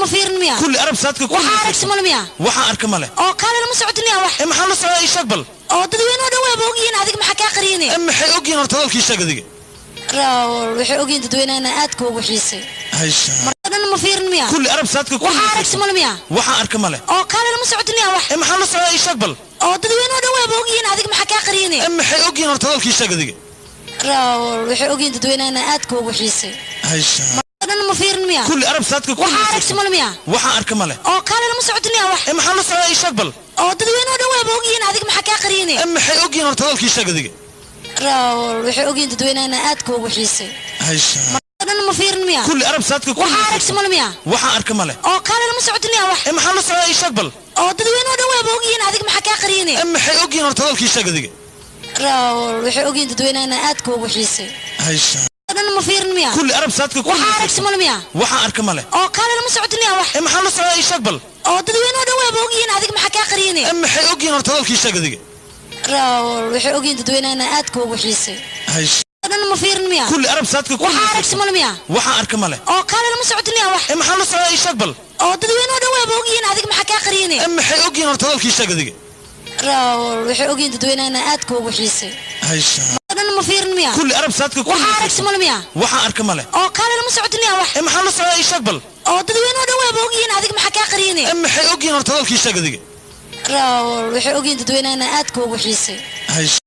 ma fiirin miya? Kulli arab saadka kulli. Waxaa aragti male miya? Waxaan arka male. Oo kaale lama socotin miya wax? Ee maxaa la socdaa ii sheeg bal. Oo dadweynuhu dhan wayba ogyihiin, adiga maxaa kaa qariyinaya? Ee maxay ogyihiin horta hadalkii sheeg adiga. Raawol, waxay ogyihiin dadweynaha inaan aad kuugu xiisay. Haysha. Marka dhan ma fiirin miya? Kulli arab saadka kulli. Waxaa aragti male miya? Waxaan arka male. Oo kaale lama socotin miya wax? Ee maxaa la socdaa ii sheeg bal. Oo dadweynuhu dhan wayba ogyihiin, adiga maxaa kaa qariyinaya? Ee maxay ogyihiin horta hadalkii sheeg adiga. Raawol, waxay ogyihiin dadweynaha inaan aad kuugu xiisay. Haysha. Marka dhan ma fiirin miya? Kulli arab saadka kulli. Waxaa aragti male miya? Waxaan arka male. Oo kaale lama socotin miya wax? Ee maxaa la socdaa ii sheeg bal. Oo dadweynuhu dhan wayba ogyihiin, adiga maxaa kaa qariyinaya? Ee maxay ogyihiin horta hadalkii sheeg adiga. Raawol, waxay ogyihiin dadweynaha inaan aad kuugu xiisay. Haysha. Marka dhan ma fiirin miya? Kulli arab saadka kulli. Waxaa aragti male miya? Waxaan arka male. Oo kaale lama socotin miya wax? Ee maxaa la socdaa ii sheeg bal. Oo dadweynuhu dhan wayba ogyihiin, adiga maxaa kaa qariyinaya? Ee maxay ogyihiin horta hadalkii sheeg adiga. Raawol, waxay ogyihiin dadweynaha inaan aad kuugu xiisay. Haysha. Marka dhan ma fiirin miya? Kulli arab saadka kulli. Waxaa aragti male miya? Waxaan arka male. Oo kaale lama socotin miya wax? Ee maxaa la socdaa ii sheeg bal. Oo dadweynuhu dhan wayba ogyihiin, adiga maxaa kaa qariyinaya? Ee maxay ogyihiin horta hadalkii sheeg adiga. Raawol, waxay ogyihiin dadweynaha inaan aad kuugu xiisay. Haysha. Marka dhan ma fiirin miya? Kulli arab saadka kulli. Waxaa aragti male miya? Waxaan arka male. Oo kaale lama socotin miya wax? Ee maxaa la socdaa ii sheeg bal. Oo dadweynuhu dhan wayba ogyihiin, adiga maxaa kaa qariyinaya? Ee maxay ogyihiin horta hadalkii sheeg adiga. Raawol, waxay ogyihiin dadweynaha inaan aad kuugu xiisay. Haysha. Marka dhan ma fiirin miya? Kulli arab saadka kulli. Waxaa aragti male miya? Waxaan arka male. Oo kaale lama socotin miya wax? Ee maxaa la socdaa ii sheeg bal. Oo dadweynuhu dhan wayba ogyihiin, adiga maxaa kaa qariyinaya? Ee maxay ogyihiin horta hadalkii sheeg adiga. Raawol, waxay ogyihiin dadweynaha inaan aad kuugu xiisay. Haysha.